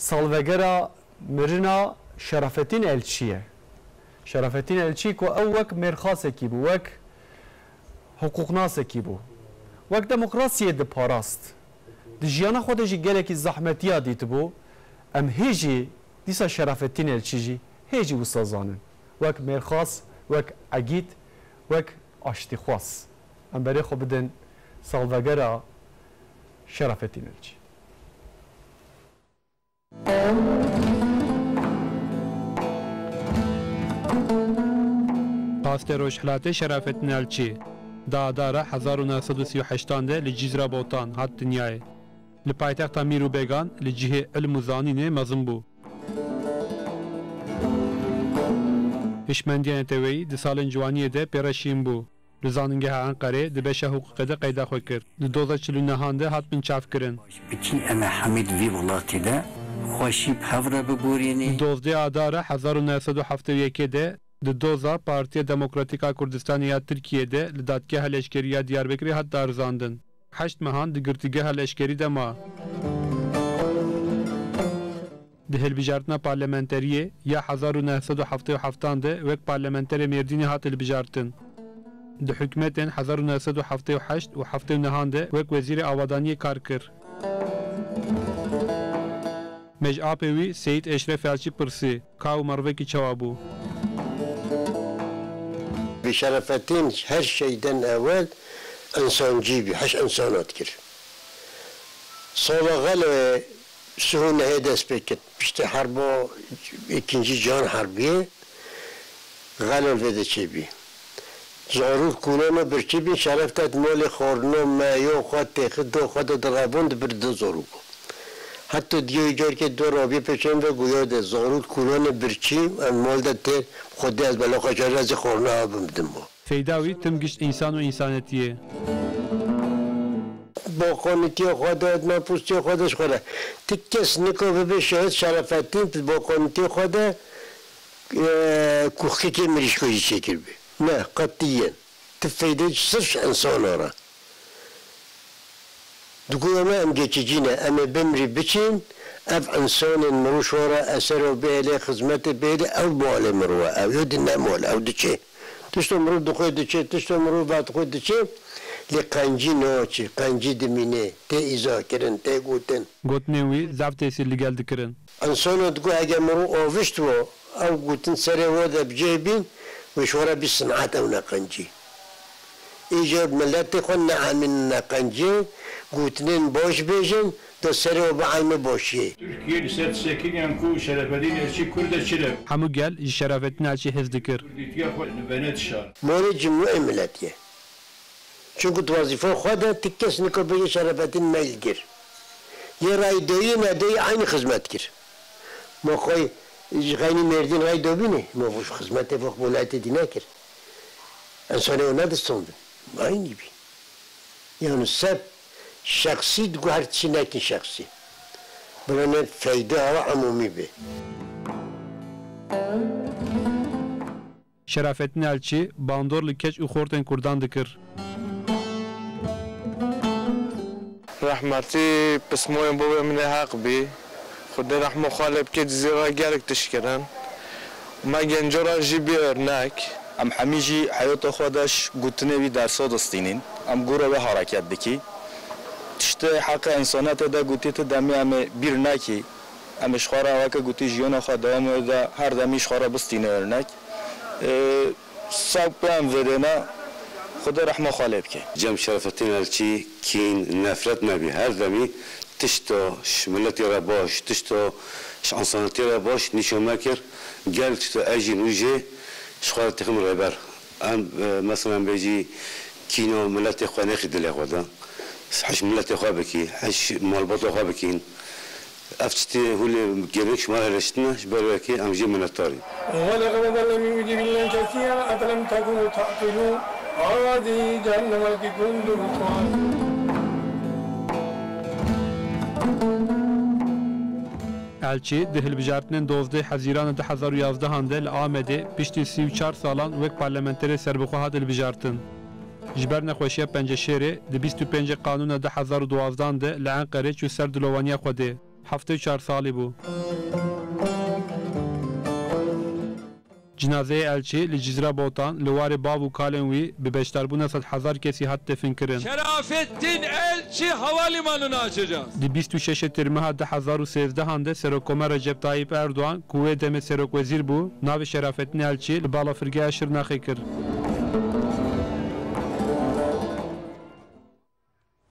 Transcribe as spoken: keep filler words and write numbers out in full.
Salvegera mirina Şerafetîn Elçî ye. Şerafetîn Elçî ku ew wek mêrxasekî bû, wek hiqûqnasekî bû, wek demokrasiyê diparast. Di jiyana xwe de jî gelekî zehmetiya dîtibû. Em hê jî dîsa Şerafetîn Elçî jî hê jî wisa zanin. Wek mêrxas, wek egît, wek aştîxwaz. Em berê xwe bidin salvegera Şerafetîn Elçî. Pastê Rojhilatê Şerafettin Elçî di adara hezar û neh sed û sî û heştan de li Cizra Botan hat dinyayê. Li paytexta mîr û bêgan li cihê ilm û zanînê mezin bû. Hişmendiya neteweyî di salên ciwaniyê de pê re şîn bû. Li Zanîngeha Enqerê di beşa hiqûqê de qeyda xwe kir. Di doza çil û nehan de hat binçavkirin. Biçî em ê hemî di vî welatî de xweşî bi hev re biborînî. Di dozdeh Adara hezar û neh sed û heftê û yekê de di doza Partiya Demokratîk a Kurdistanê ya Tirkiyê de li Dadgeha Leşkerî ya Diyarbekirê hat darizandin. Heşt mehan di girtîgeha leşkerî de ma. Di hilbijartina parlamenteriyê ya hezar û neh sed û heftê û heftan de wek parlamenterê Mêrdînê hat hilbijartin. Di hikûmetên hezar û neh sed û heftê û heşt û heftê û nehan de wek wezîrê avadaniyê kar kir. Me ji apê wî Seyîd Eşref Elçî pirsî, ka ew merivekî çawa bû? Bi Şerafettin her şeyden ewel însancî bî, heş însana dikir. Sala Xelê sih û nehê dest pê kir. Piştî herba, îkincî Cihan Herbiyê Xelo li vê de çêbî. Zarok kulana birçî bîn, Şereftet malê xwarina me yo xwe têxi do xwe de direvand, bir di zarok. Heta diyo carkê do rabî pêşên ve goya de zarok kulana birçî, em mal de têr, Xwedê ez bela xwe şer, ez ê xwarina ev bim dima. Feyda wî tim gişt însan û însanetiyê. Boxanîtiya xwe de, me postiya xwe de ji xwe re. Ti kes nika bibe şehid Şerafettin, ti boxanîtiya xwe de, e, kuxkekê mirîşka jî çêkiribî. Ne, qetiyen. Ti feyde sirf ji insana re. Digoya me em geçici ne, em ê bimrî biçin, ev insanên mirov şora esero bêhêlê, xizmetê bêhêlê, ew malê mirov e, ew yo di ne mal, ew diçe. Tişto mirov dixwe diçe, tişto mirov vedixwe diçe, lê qencî naçe, qencî dimîne, tê îzakirin, tê gotin. Gotinên wî zaf tesîr li gel dikirin. Însana digo, eger mirov avişt wo, ew gotin serê we de bi cih bîn, wê ji we re bî sin'et, ew ne qencî. Îcar miletê xwe neelmînin ne qencî, gotinên baş bêjin, da serê we bielme başiyê. Tirkiye li ser disekiniyan ku Şerafedîn Elçî Kurd e çi re? Hemû gel ji Şerafettin Elçî hez dikir. Kurdîtiya xwe li venet şar. Morê cumhurê miletiyê. Çunku di wezîfa xwe de ti kes nika bêje Şerafettin meyl kir. Yê raydoyî nedeyî eynî xizmet kir. Ma xwe ji xeynî Mêrdîn raydo bîne, ma xizmetê xwe welatê dî nekir. Însanê wan nedistandin. Eynî bî. Yani seb şexsî digo her tiştî nekin şexsî. Bila ne feyda ewa emûmî bê. Şerafettin Elçî bandor li keç û xortên Kurdan dikir. Rehmetî pismoyên bavê min ê heq bî. Xwedê rehma xwe lê bike, Cizîr re gelek tişt kirin. Me genco re jî bî örnek. Em hemî jî heyata xwe de ji gotinê wî dersa distînin. Em gora wê hereket dikî. Tiştê heqê însanetê de gotî ti demê em ê bîr nekî. Em ê ji xwe re weke gotî jiyana xwe dewamê de her demî ji xwe re bistîne örnek. Ê, sewq pê em vedêne, Xwedê rehma xwe lê bike. Cem Şerafettin Elçî kîn, nefret nebî. Her demî tişta ji miletê re baş, tişta ji însanetiyê re baş nîşan me kir. Gel tişta ez jî nû jê ji xwe re têxim rêber. Em, e, mesela em bêjî kîna miletê xwe nexî dilê xwe de. Hiş miletê xwe bikî, hiş malbata xwe bikîn. Ev tiştê hûlê gelek ji me re heleştine, ji ber wekê em jê minetdar in. ولقد أضل منكم جبلا كثيرا أفلم تكونوا تعقلون. هذه جهنم التي كنتم توعدون. Elçî di hilbijartinên dozdeh Hezîrana du hezar û yazdehan de li Amedê piştî sî û çar salan wek parlamenterê serbixwe hat hilbijartin. Ji ber nexweşiya penceşêrê di bîst û pêncê Qanûna du hezar û duwazdehan de li Enqerê çû ser dilovaniya Xwedê. Heftê û çar salî bû. Cinazeyê Elçî li Cizre Botan li warê bav û kalên wî bi beşdarbûna sed hezar kesî hat definkirin. Şerafettin Elçi havalimanını açacağız. Di bîst û şeş Tîrmeha du hezar û sêzdehan de Serokkomar Recep Tayyip Erdoğan, ku wê demê serokwezîr bû, navê Şerafettin Elçi li balafirgeha Şirnexê kir.